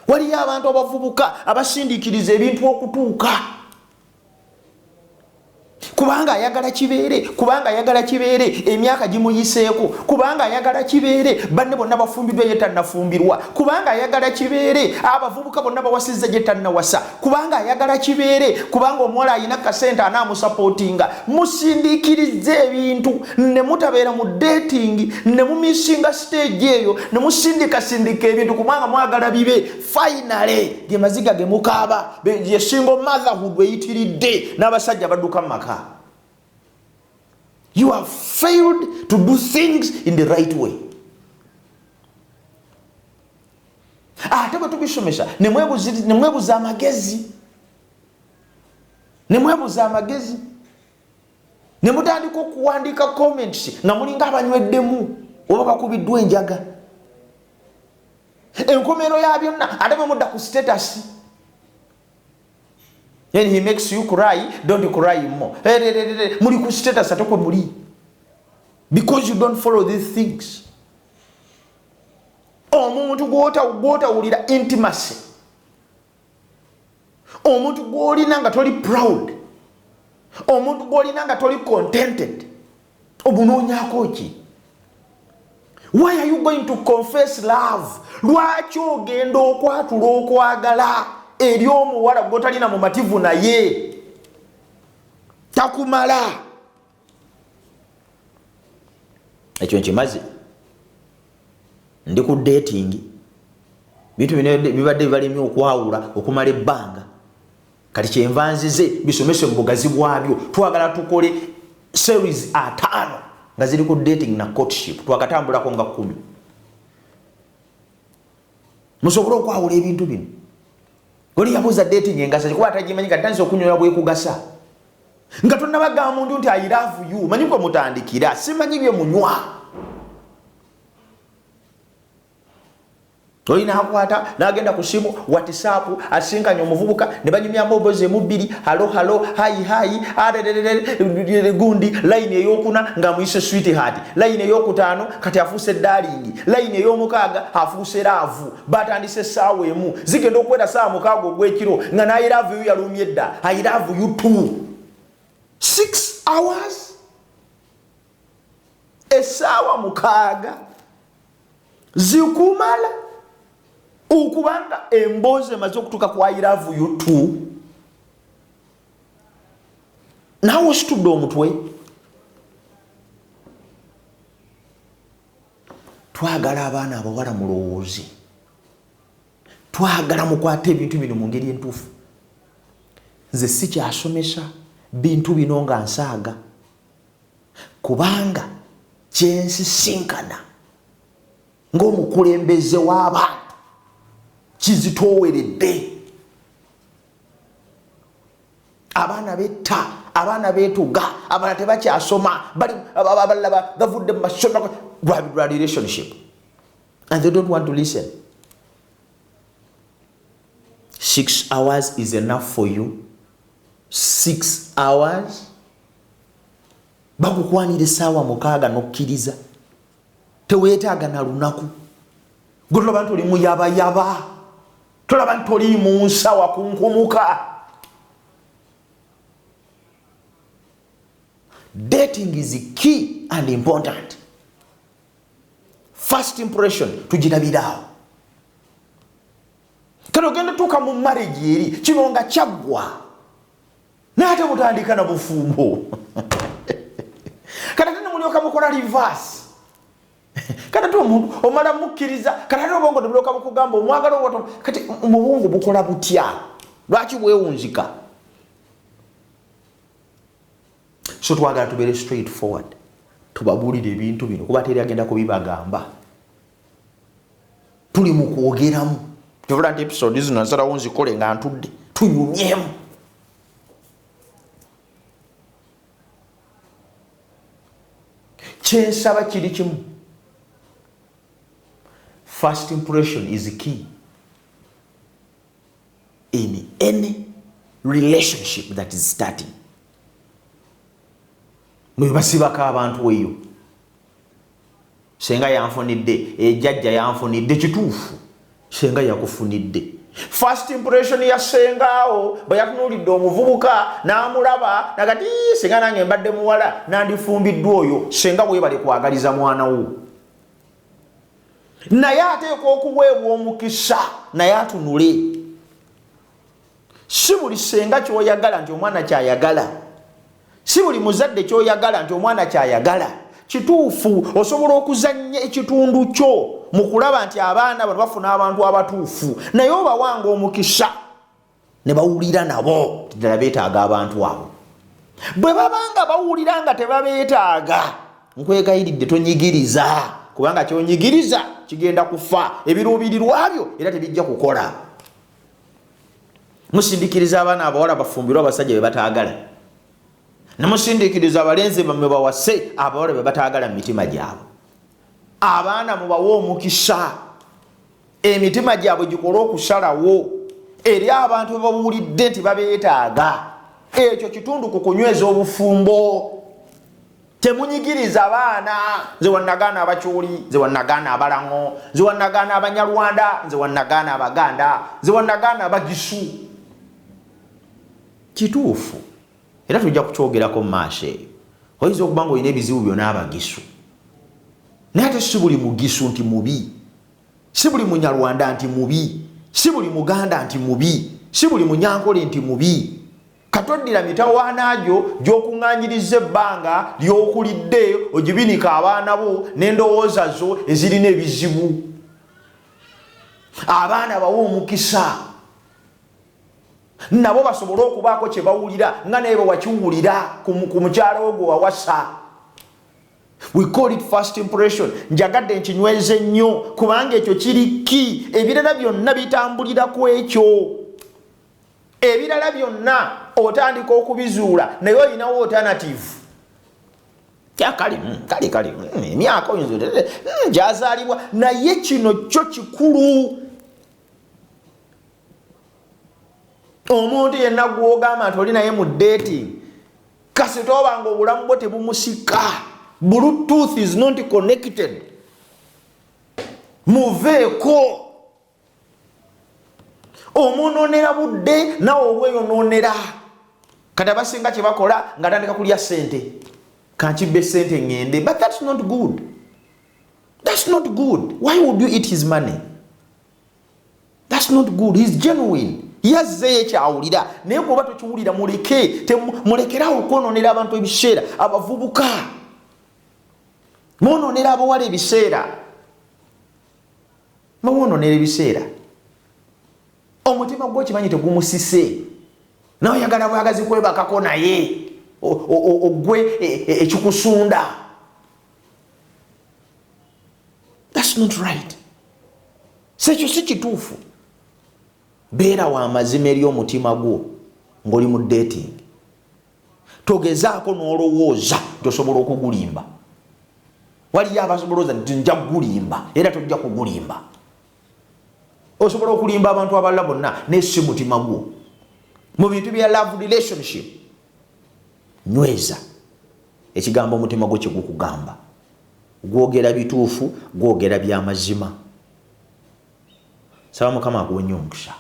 Waliyo abantu abavubuka abasindiikiriza ebintu okutuuka kubanga ayagala kibeere, kubanga ayagala kibeere, emyaka gimuyiseeko, kubanga ayagala kibeere, banne bonna bafumbiddwa ye tannafumbirwa, kubanga ayagala kibeere, abavubuka bonna bawasizza gye tannawasa, kubanga ayagala kibeere, kubanga omuwala alina kasente anaamusapootinga. Musindiikirizza ebintu ne mutabeera mu dating, ne mumisinga stage eyo, ne musindikasindika ebintu kubanga mwagala bibe. Finally ge maziga ge mukaaba, ye single motherhood eyitiridde n'abasajja badduka mu maka. You have failed to do things in the right way. Ate bwe tubisomesa ne mwebuza amagezi, ne mwebuza amagezi, ne mutandika okuwandiika comments nga mulinga abanyweddemu oba bakubiddwa enjaga. Enkomero ya byonna ate bwe mudda ku status, then he makes you cry, don't cry more. Muli ku status ate kwe muli, because you don't follow these things. Omuntu gw'otawulira intimacy, omuntu gw'olina nga toli proud, omuntu gw'olina nga toli contented, obunoonyako ki? Why are you going to confess love? Lwaki ogenda okwatula okwagala eri omuwala gw'otalina mumativu naye takumala? Ekyo nkimaze, ndi ku dating. Bintu bino bibadde bibalemye okwawula okumala ebbanga. Kati kyenva nzize bisomese mu bugazi bwabyo. Twagala tukole series 5 nga ziri ku dating na courtship, twakatambulako nga 10, musobole okwawula ebintu bino. Oli yabuuza dating engasa kuba atagimanyi, kati tandise okunyola bwekugasa nga tonnabagamba muntu nti I love you. Manyi kwe mutandikira, simanyi bye munywa. Oli n'akwata n'agenda ku simu WhatsApp, asinkanye omuvubuka ne banyumyamu obozi emu bbiri, hello hello, hi hi, arererere, gundi layini eyokuna ng'amuyise sweetheart, layini eyokutaano kati afuuse darling, layini ey'omukaaga afuuse love. Batandise essaawa 1, zigenda okuwera saawa 6 ogw'ekiro nga n'I love you yalumye dda, I love you too. 6 hours, essaawa 6 zikumala okubanga emboozi emaze okutuuka ku I love you too, naawe ositudde omutwe. Twagala abaana abawala mulowooze, twagala mukwate ebintu bino mu ngeri entuufu. Nze sikyasomesa bintu bino nga nsaaga, kubanga kyensisinkana ng'omukulembeze w'abantu kizitooweredde. Abaana betta, abaana beetuga, abalala tebakyasoma, abalala bavudde mu masomero lwa relationship, and they don't want to listen. 6 hours is enough for you. 6 hours bakukwanira essaawa 6 n'okkiriza, teweetaaga na lunaku. Gwe tolaba nti oli muyabayaba, tolaba nti oli mu nsawa kunkumuka. Dating is key and important. First impression tugirabiraawo. Kati ogenda tuuka mu marriage eri kino nga kyaggwa, naye ate mutandika na bufumbo. Kati ate nemulyoka mukola reverse. Kati ate omuntu omala mukkiriza, kati ate obwongo nebulyoka bukugamba omwagala owato. Kati mu bwongo bukola butya? Lwaki bwewunzika? So twagala tubeere straight forward, tubabuulire ebintu bino, kuba teri agenda kubibagamba. Tuli mu kwogeramu. Kyovula nti episode zino nsalawo nzikole nga ntudde tunyumyemu. Kyensaba kiri kimu, first impression is key in any relationship that is starting. Mwe basibako abantu eyo, senga yanfunidde, ejjajja yanfunidde. Kituufu, senga yakufunidde. First impression ya sengaawo bwe yatunuulidde omuvubuka n'amulaba nagati, "Senga nange mbadde muwala nandifumbiddwa oyo." Senga weebale kwagaliza mwana wo, naye ateekwa okuweebwa omukisa naye atunule. Si buli senga kyoyagala nti omwana kyayagala, si buli muzadde kyoyagala nti omwana kyayagala. Kituufu, osobola okuzannya ekitundu kyo mu kulaba nti abaana bano bafuna abantu abatuufu, naye obawanga omukisa ne bawulira nabo ddala beetaaga abantu abo. Bwe babanga bawulira nga tebabeetaaga, nkwegayiridde tonyigiriza, kubanga kyonyigiriza kigenda kufa, ebiruubirirwa byo era tebijja kukola. Musindikiriza abaana abawala bafumbirwe abasajja be bataagala, nemusindikiriza abalenzi bammwe bawase abawala be bataagala mu mitima gyabwe. Abaana mubawe omukisa, emitima gyabwe gikole okusalawo eri abantu bebabuulidde nti babeetaaga. Ekyo kitundu ku kunyweza obufumbo. Temunyigiriza baana. Nze wanagaana Abakyoli, nze wanagaana Abalango, nze wanagaana Abanyarwanda, nze wanagaana Abaganda, nze wanagaana Abagisu. Kituufu, era tujja kukyogerako mu maaso eyo. Oyinza okuba nga olina ebizibu byonna Abagisu, naye ate si buli Mugisu nti mubi, si buli Munyarwanda nti mubi, si buli Muganda nti mubi, si buli Munyankole nti mubi. Katoddira mitawaana gyo gy'okuŋŋaanyiriza ebbanga ly'okulidde ogibinika abaana bo n'endowooza zo ezirina ebizibu. Abaana bawe omukisa nabo basobole okubaako kye bawulira nga naye bwe wakiwulira ku mukyala wo gwe wawasa. We call it first impression. Njagadde nkinyweze nnyo kubanga ekyo kiri ki, ebirala byonna bitambulira ku ekyo. Ebirala byonna otandika okubizuula, naye olinawo alternative. Kale kale kale, emyaka oyinza gyazaalibwa, naye kino kyo kikulu. Omuntu yenna gwogamba nti oli naye mu dating, kasita oba nga obulamu bwo tebumusika, Bluetooth is not connected, muveeko. Omunonera budde, nawe obweyononera. Kati abasinga kyebakola nga tandika kulya sente, kankibbe sente ŋŋende. But that's not good, that's not good. Why would you eat his money? That's not good. He's genuine, yazzeeyo ekyawulira, naye kuba tokiwulira muleke. Mulekerawo okwononera abantu ebiseera. Abavubuka mwononera abawala ebiseera, mwononera ebiseera. Omutima gwo kimanyi tegumusise, nawe oyagala bwagazi kwebakako naye ogwe ekikusunda. That's not right, sekyo si kituufu. Beera wa mazima eri omutima gwo ng'oli mu dating. Togezaako n'olowooza nti osobola okugulimba. Waliyo abasobolooza nti nja kugulimba, era tojja kugulimba. Osobola okulimba abantu abalala bonna, naye si mutima gwo. Mu bintu bya love relationship, nyweza ekigambo omutima gwo kyegukugamba. Gwogera bituufu, gwogera byamazima. Saba Mukama akuwenye omukisa.